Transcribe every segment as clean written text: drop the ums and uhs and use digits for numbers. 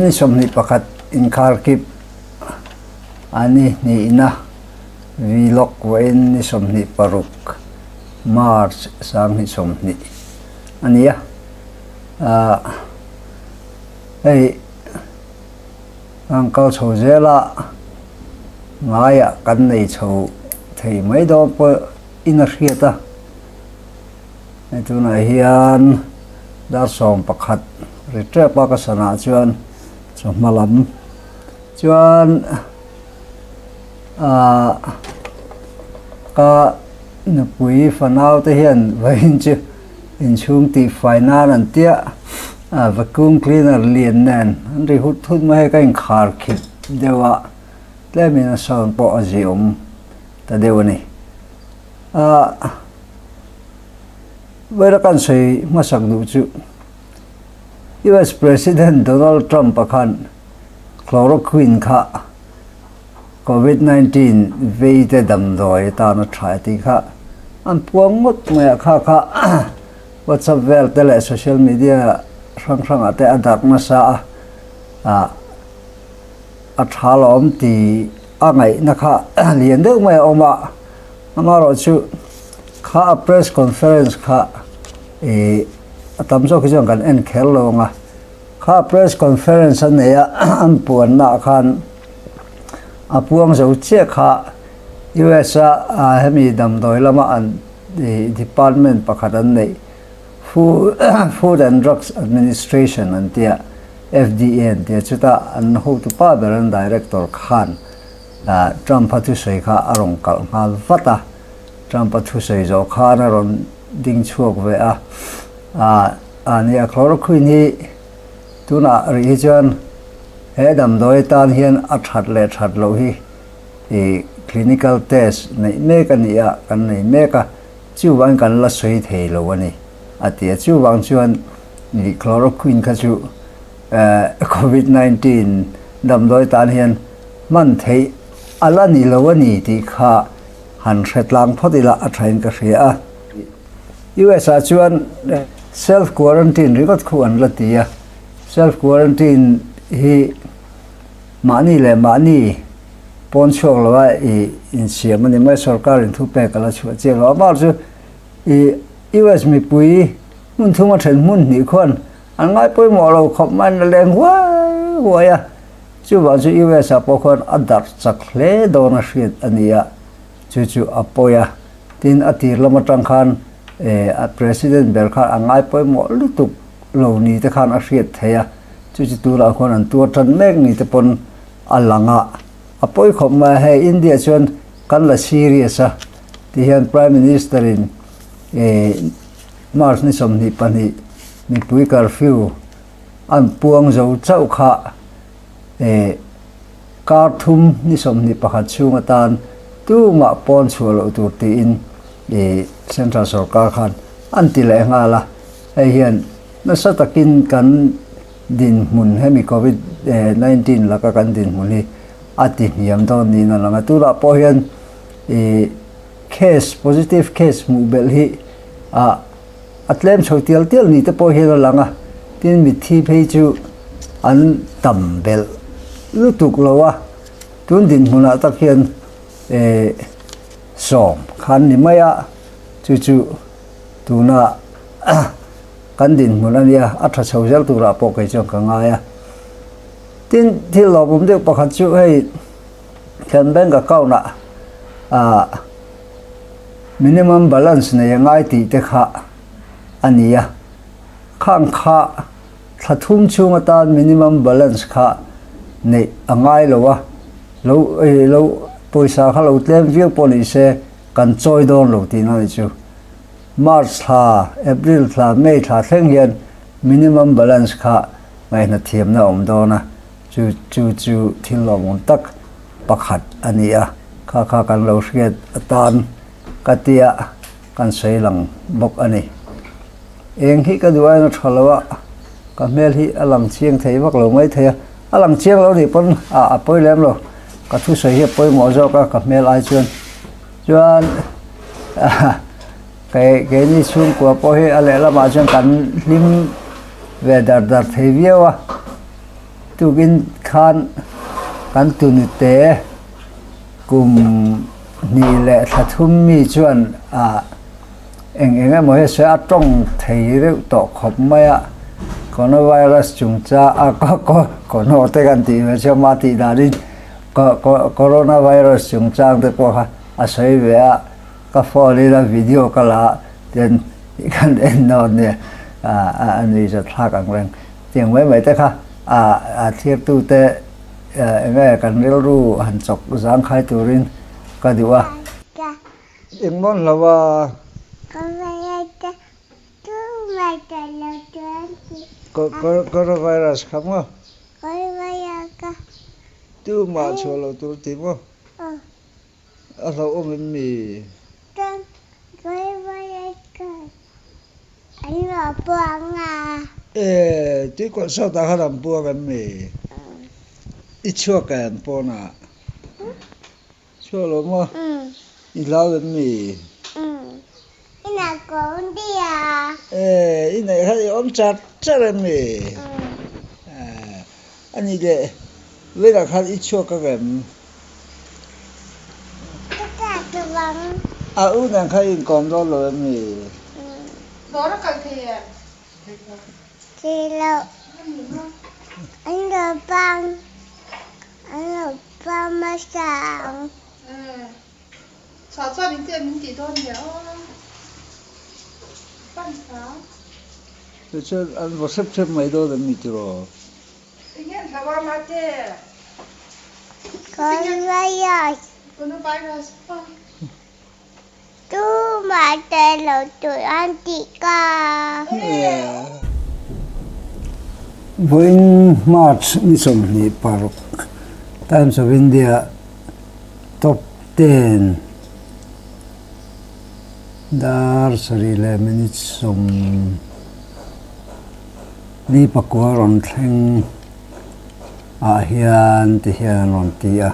Ni 21 inkharkip a ni hnihna vlog vawiin ni 26 March 2020 a ni a. Hei an kal chho zel a, ngaiah kan nei chho thei mai dawn pawh in a hriat a. Hei tunah hian dar 11 ri tep a ka sanah chuan chawhma lam chuan ahh ka nupui fanau te hian vawiin chu inchhung tihfai nan an tia a vacuum cleaner lian nen an ri hut hut mai hei ka inkhar khip deuh a tlemin a sound pawh a ziawm ta deuh a ni. Ahh Vaira kan sawi hmasak duh chu US President Donald Trump a khan Chloroquine kha Covid 19 vei te damdawi atana tha tih kha an puang ngawt mai a, kha kha WhatsApp vel te leh social media hrang hrangah te a darh nasa a, ah a tha lawm ti a ngaihna kha lian deuh mai a awm a. Amaherawhchu kha a press conference kha ih a tam zawk hi chuan kan en kher lo ang a, kha press conference a nei a an puanna ah khan a puang zo chiah kha US a hemi damdawi lama an ih department pakhat an neih Food and Drugs Administration an tia FDA an tia chutah an hotupa ber an director khan Trump-a thusawi kha a rawn kalh nghal vat a, Trump-a thusawi zawh khan a rawn ding chhuak ve a, a nia chloroquine hi tunah rih hi chuan he damdawi tan hian a that leh that loh hi ih clinical test neih mek a ni a, kan nei mek a, chuvangin kan la sawi thei lo a ni a ti a, chuvang chuan ih chloroquine kha chu covid 19 damdawi tan hian Hman theih a la ni lo a ni tih kha han hre tlang phawt ila a thain ka hria a. US ah chuan self quarantine ringawt khu an la ti a, self quarantine hi mahni leh mahni pawn chhuak lo a i insiam a ni mai, sorkar in thupek a la chhuah chiang lo. Amah chu i US mipui hmun thuma then hmun hnih khuan an ngai pawimawh lo khawp mai an la leng huai huai a. Chuvang chu US ah pawh khuan a darh chak hle dawn a hriat a ni a, chu chu a pawi a. Tin, a tir lam atang khan a President ber khan a ngai pawimawh lutuk lo ni te khan a hriat theih a, chu chu tunah khuan an tuar tan mek ni te pawn a lang a, a pawi khawp mai a. Hei India chuan kan la serious a ti hian Prime Minister in March ni 22 mipui curfew An puang zo chauh kha eh kar thum ni 21 chhung atan tumah pawn chhuah loh tur tiin eh Central sorkar khan an ti leh nghal a, hei hian nasa takin kan dinhmun hemi Covid 19 laka kan dinhmun hi a ti hniam dawn niin a lang a, tunah pawh hian eh case positive case hmuh belh hi ah A tlem chho tial tial ni te pawh hian a lang a, tin mitthi phei chu an tam belh lutuk lo a, tun dinhmunah tak hian eh sawm khan ni mai a, chu chu tuna kan dinhmun a nia, a tha chho zel turah pawh kei chuan ka ngai a. Tin thil lawmawm deuh pakhat chu hei kan bank account ah ah Minimum balance nei a ngai tih te kha a ni a, khang kha thla thum chhung atan minimum balance kha neih a ngai lo a, lo lo pawisa kha lo tlem viau pawh ni se kan chawi dawn lo tihna ni chu. March thla, April thla, May thla thleng hian minimum balance kha ngaihna thiamna a awm dawn a, chu chu chu thil lawmawm tak pakhat a ni a, kha kha kan lo hriat atan ka tia kan sawi lang bawk a ni. Eng hi ka duh aiin a tha lo a, ka hmel hi a lang chiang thei vak lo mai thei a, a lang chiang lo nih pawn a a pawi lem lo, ka thusawi hi a pawimawh zawk a ka hmel ai chuan chuan kei keini chhungkua pawh hi a lehlamah chuan kan hlim ve dar dar thei viau a. Tukin khan kan tunute kum hnih leh thla thum mi chuan ah eng eng emaw hi sawi a tawng thei reuh tawh khawp mai a, coronavirus chungchang a ko te kan tih ve chu ama tih danin coronavirus chungchang te pawh kha a sawi ve a, ka phone in a video ka la a tian kan en dawn nia a nui zat thlak ang reng. Tiang mai mai te kha a thirtute eng nge kan rilru han chawk zangkhai turin ka duh a. Engmawn hlo a. Coronavirus kha maw? Tumah chhuah loh tur ti maw? A hlauhawm em mi? E, tuikawlh sawtah khan an puang em mi? I chhuak em pawnah? Chhuak lo maw? I hlau em mi? E, i neih khan i awm char char em mi? A nih leh, velah khan i chhuak ang em? A u nen kha i inkawm dawn lo em ni? Dawr a kal thei em? Thei lo. An lo pang an lo pang hmasa ang. Chhuah chuan in chen min tih dawn nia aw. Pan sa. Tichuan an vaw hrep hrep mai dawn em ni tiraw? Enge an hlau a mate? Coronavirus. Coronavirus pa. Tumah tel lo tur an tih ka. Vawiin March ni 26 Times of India Top 10 dar sarih leh minute sawm Ni pakua rawn thleng ah hian ti hian an rawn ti a,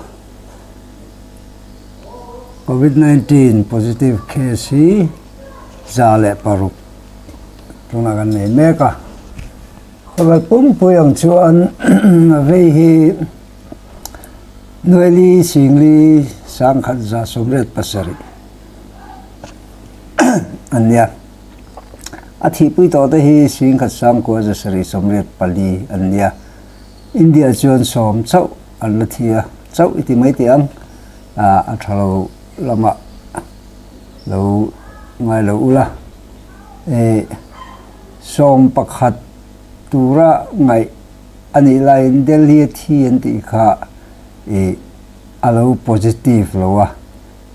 Covid 19 positive case hi 106 tunah kan nei mek a, khawvel pumpui ang chuan a vei hi Nuaili Singli 1187 an nia. A thihpui tawh te hi 11,784 an nia. India chuan sawm chauh an la thi a, chauh i ti mai teh ang, a tha lo lamah lo ngai lo ula. Sawm pakhat tura ngaih a nih laiin Delhi a thi an tih kha a lo positive lo a,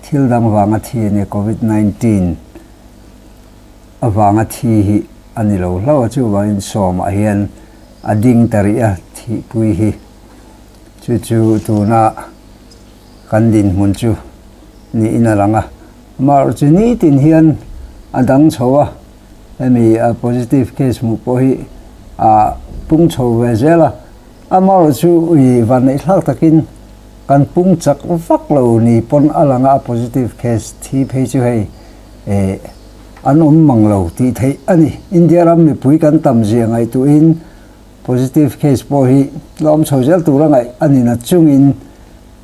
thil dang vanga thi a nia Covid 19. Avanga thi hi a ni lo hlauh a, chuvangin sawmah hian a ding ta rih a thihpui hi. Chu chu tuna kan dinhmun chu niin a lang a. Amaherawhchu chu nitin hian a dang chho a, hemi a positive case hmuh pawh hi a pung chho ve zel a. Amaherawhchu ui vanneihthlak takin kan pung chak vak lo ni pawn a lang a, a positive case thi phei chu hei Eh, an awm mang lo tih theih a ni. India ram mipui kan tam zia ngaihtuahin positive case pawh hi la awm chho zel tura ngaih a ni na chungin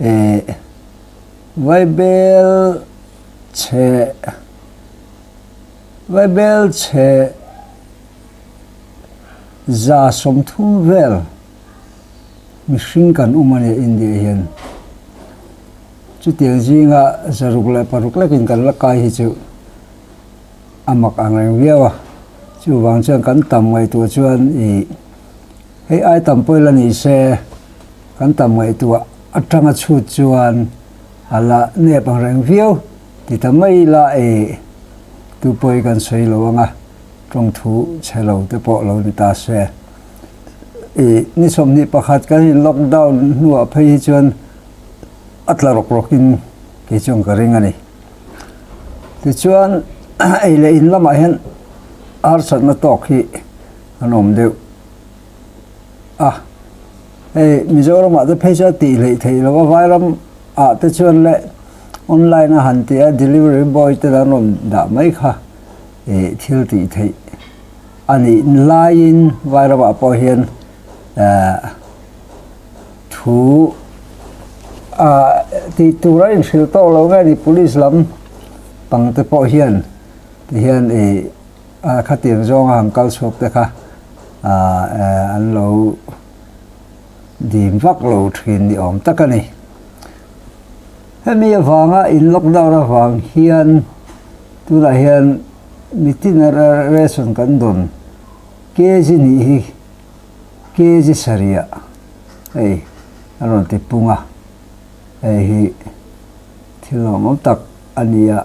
eh, vaibel chhe vaibel chhe 30% vel mihring kan awm a ni India hian. Chutiang zinga 606 lekin kan la kai hi chu a mak ang reng viau a, chuvang chuan kan tam ngaihtuah chuan ih hei ai tam pawh ila ni se kan tam ngaihtuah atanga chhut chuan a la nep ang reng viau ti ta mai ila ih tu pawh hi kan sawi lo ang a, tawngthu chhe lo te pawh lo ni ta se. Ih ni 21 kan in lockdown hnuah phei hi chuan a tla rawk rawkin kei chuan ka ring a ni. Tichuan ei leh in lamah hian harsatna tawk hi an awm deuh a, hei Mizoramah te phei chuan tih hleih theih lo a, vairam ah te chuan leh online a han tih a delivery boy te an rawn dah mai kha ih thil tih theih a nih laiin vairamah pawh hian eh. thu tih tur a inhrilh tawk lo nge ni police lam pang te pawh hian ti hian ih khatiang zawnga han kal chhuak te kha an lo dim vak lo thin ni awm tak a ni. Hemi avanga in lockdown avang hian tunah hian mitin ration kan dawn kg nih hi kg sarih hei a rawn ti pung a, hei hi thil lawmawm tak a ni a.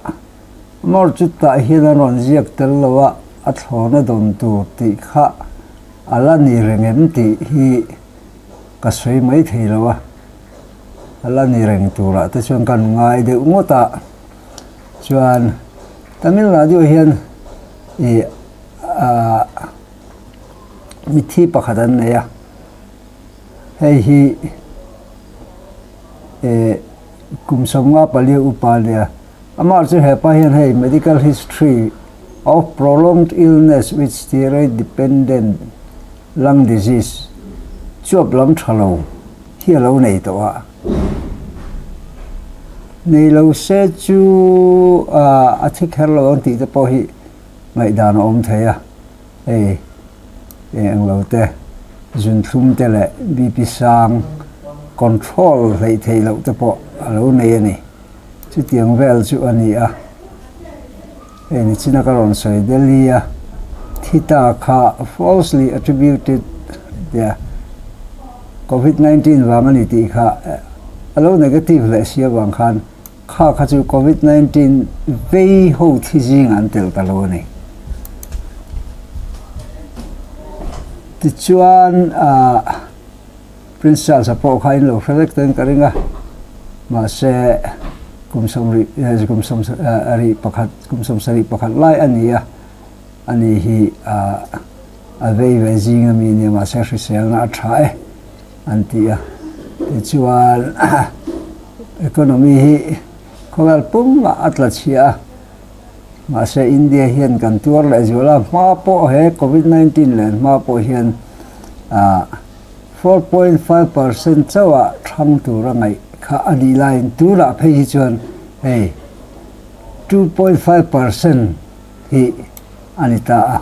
Amor chutah hian a rawn ziak tel lo a, a thlawna dawn tur tih kha a la ni reng em tih hi ka sawi mai thei lo a, a la ni reng turah te chuan kan ngai deuh ngawt a. Chuan Tamil Nadu hian ih ah mitthi pakhat an nei a, hei hi eh kum 54 upa a nia. Amah chu hepa hian hei medical history of prolonged illness with steroid dependent lung disease chuap lam tha lo hi a lo nei tawh a. Nei lo se chu a thi kher lo ang tih te pawh hi ngaihdan a awm thei a, hei eng lo te zunthlum te leh BP sang control hleih theih loh te pawh a lo nei a ni. Chutiang vel chu a ni a, hei nichina ka rawn sawi Delhi a thi ta kha falsely attributed tia Covid 19 vang a ni tih kha a lo negative leh si avang khan kha kha chu Covid 19 vei ho thi zingah an tel ta lo a ni. Tichuan ah. Prince Charles-a pawh kha in lo hre vek ten ka ring a, mahse kum sawmrih kum sawmrih pakhat kum sawmsarih pakhat lai a ni a, ani hi a vei ve zing ami nia mahse hriselna a tha e an ti a, tichuan economy hi khawvel pumah a tla chhia a, mahse India hian kan tuar leh zual a, hma pawh he covid 19 leh hma pawh hian ah. 4.5 percent chauha thlang tura ngaih kha a nih laiin tunah phei hi chuan hei 2.5 percent hi a ni ta a.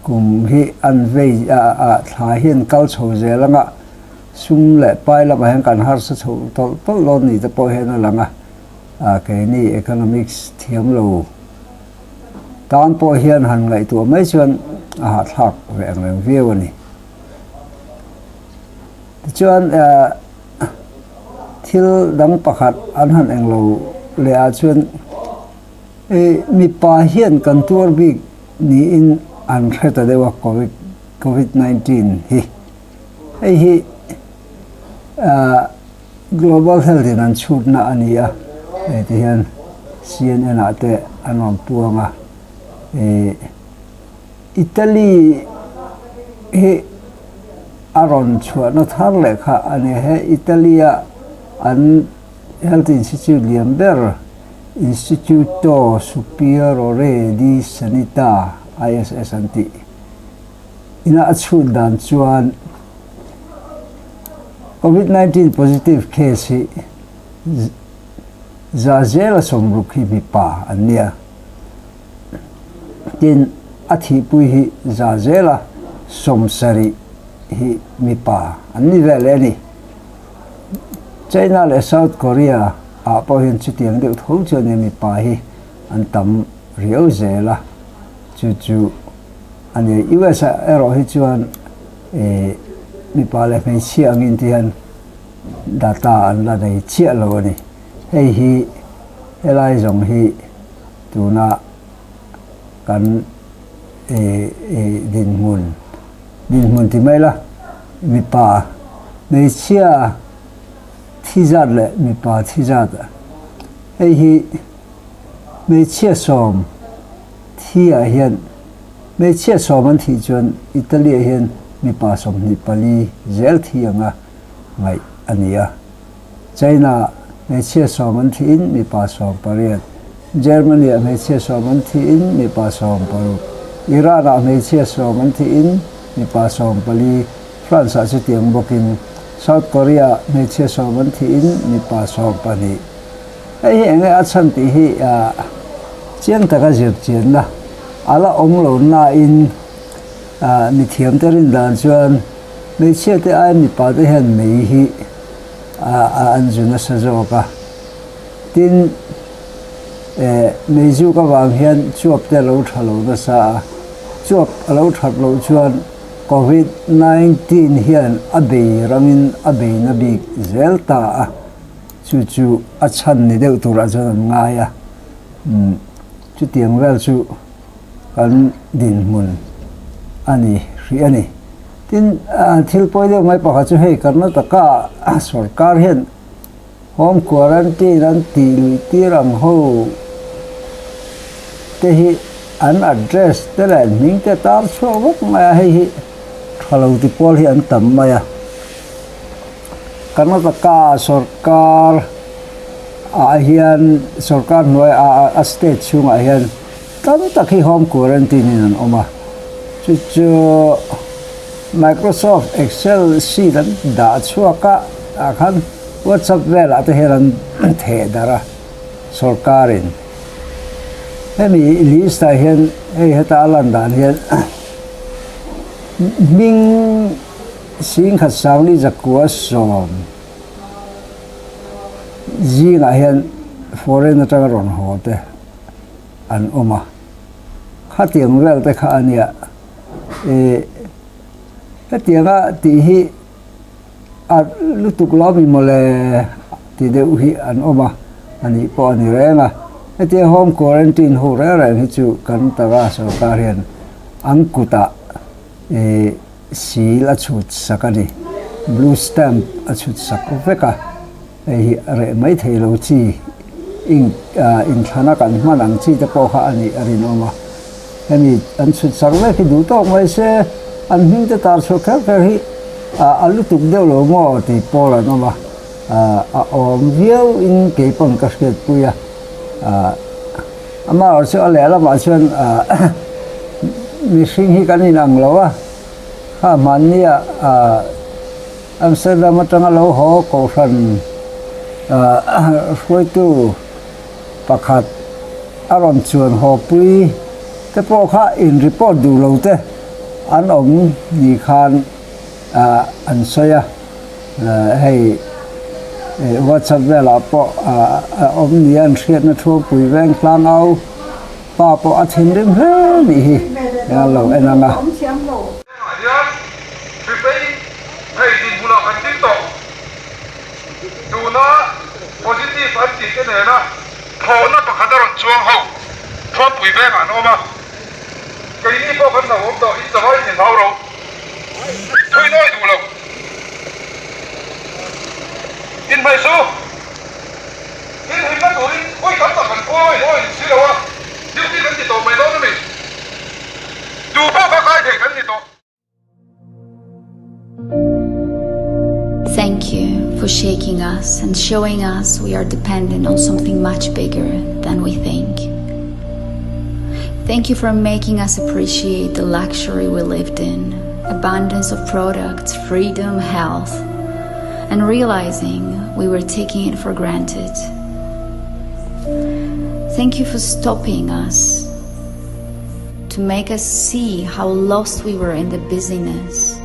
Kum hi an vei a thla hian kal chho zel anga sum leh pai lamah hian kan harsa chho tawlh tawlh dawn ni te pawh hian a lang a, keini economics thiam lo tan pawh hian han ngaihtuah mai chuan a hahthlak ve ang reng viau a ni. Tichuan thil dang pakhat an han englo leh ah chuan mipa hian kan tuar bik niin an hre ta deuh a covid covid 19 hi. Hei hi Global Health in an chhutna a ni a, hei ti hian CNN ah te an rawn puang a. Italy hi a rawn chhuahna thar leh kha a ni. He Italy a an Health Institute lian ber Istituto Superiore di Sanità, ISS an tih ina a chhut dan chuan Covid 19 positive case hi za zela 60 hi mipa an nia. Tin, a thihpui hi za zela 70 hi mipa an ni ve leh a ni. China leh South Korea ah pawh hian chutiang deuh tho chu a nia mipa hi an tam riau zel a, chu chu a ni. US ah erawh hi chuan mipa leh hmeichhia angin ti hian data an la nei chiah lo a ni. Hei hi helai zawng hi Tuna kan dinhmun, dinhmun ti mai la, mipa hmeichhia thi zat leh mipa thi zat hei hi hmeichhia sawm thi ah hian hmeichhia sawm an thih chuan Italy ah hian mipa 24 zel thi anga ngaih a ni a. China hmeichhia sawm an thihin mipa 18, Germany-ah hmeichhia sawm an thihin mipa 16, Iran-ah hmeichhia sawm an thihin mipa 14, France-ah chutiang bawkin South Korea hmeichhia sawm an thihin mipa 12. Hei hi enge a chhan tih hi chiang taka zir chianna a la awm lo nain mithiamte rin dan chuan hmeichhia te aia mipa te hian mei hi an zu nasa zawk a. Tin, meizuk avang hian chuap te a lo tha lo nasa a, chuap a lo that loh chuan Covid 19 hian a bei rangin a bei na bik zel ta a, chu chu a chhan ni deuh turah chuan an ngai a, chutiang vel chu kan dinhmun a ni hrih a ni. Tin, thil pawi deuh mai pakhat chu hei Karnataka sorkar hian Home quarantine an tih luih tir ang ho te hi an address te leh an hming te tar chhuak vek mai a, hei hi tha lo ti pawl hi an tam mai a. Karnataka sorkar ah hian sorkar hnuai ah a state chhungah hian tam tak hi home quarantine in an awm a, chu chu Microsoft Excel sheet an dah chhuak a tah khan WhatsApp velah te hian an theh darh a sorkarin hemi list ah hian hei heta a lan dan hian hming singkhat sangli zakua sawm zingah hian foreign atanga rawn haw te an awm a khatiang vel te kha a nia ih hetianga tih hi a lutuk lo ami mawle ti deuh hi an awm a a nih pawh a ni reng a hetia home quarantine ho reng reng hi chu kan tara sorkar hian an kutah ih sil a chhut sak a ni blue stamp a chhut sak vek a. Hei hi a reh mai thei lo chi ink inthlana kan hman ang chi te pawh kha a nih a rinawm a. Hemi an chhut sak vek hi duh tawk mai se, an hming te tar chhuah kher kher hi a lutuk deuh lo maw tih pawl an awm a, a awm viau in kei pawn ka hriatpui a. Amaherawhchu chu a lehlamah chuan mihring hi kan inang lo a, kha hmannia Amsterdam atanga lo haw kohhran hruaitu pakhat a rawn chuan haw pui te pawh kha in report duh lo te an awm ni khan an sawi a, hei WhatsApp velah pawh a awm nia an hriatna thuampui veng tlang au pa pawh a thinrim hle nih hi a lo en ang a. Tunah hian Hripei thei dinhmunah kan ding tawh. Tuna positive an tih te nena thlawhna pakhat a rawn chuang ho Thuampui vengah an awm a. Keini pawh kan lo awm tawh, in zavai in hlau ro. Thui nawi duh lo. Inhmei su. Inhimna turin ui tam tak kan khawi hawi si lo a, duty kan ti tawh mai dawn a mi. Tu pawh kha kai thei kan ni tawh. Thank you for shaking us and showing us we are dependent on something much bigger than we think. Thank you for making us appreciate the luxury we lived in, abundance of products, freedom, health, and realizing we were taking it for granted. Thank you for stopping us to make us see how lost we were in the busyness,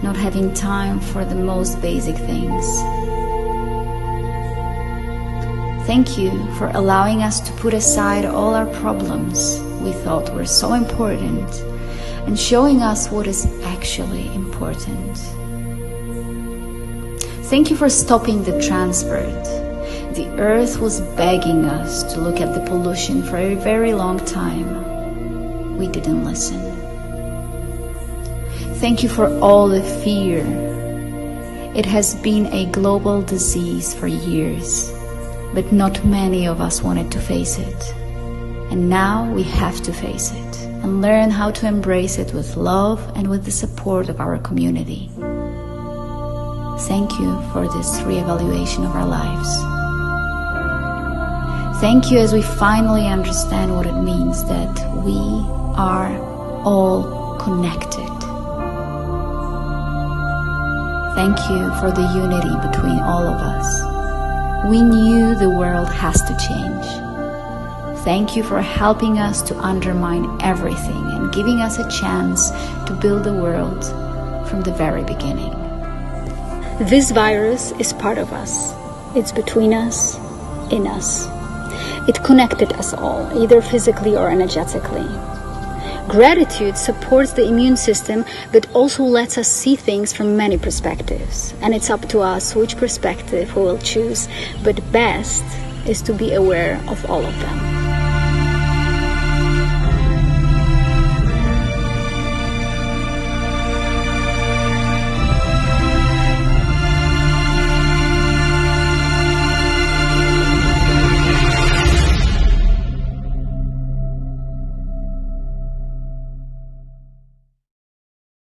not having time for the most basic things. Thank you for allowing us to put aside all our problems we thought were so important and showing us what is actually important. Thank you for stopping the transport. The earth was begging us to look at the pollution for a very long time. We didn't listen. Thank you for all the fear. It has been a global disease for years, but not many of us wanted to face it. And now we have to face it and learn how to embrace it with love and with the support of our community. Thank you for this reevaluation of our lives. Thank you as we finally understand what it means that we are all connected. Thank you for the unity between all of us. We knew the world has to change. Thank you for helping us to undermine everything and giving us a chance to build the world from the very beginning. This virus is part of us. It's between us, in us. It connected us all, either physically or energetically. Gratitude supports the immune system, but also lets us see things from many perspectives. And it's up to us which perspective we will choose, but best is to be aware of all of them.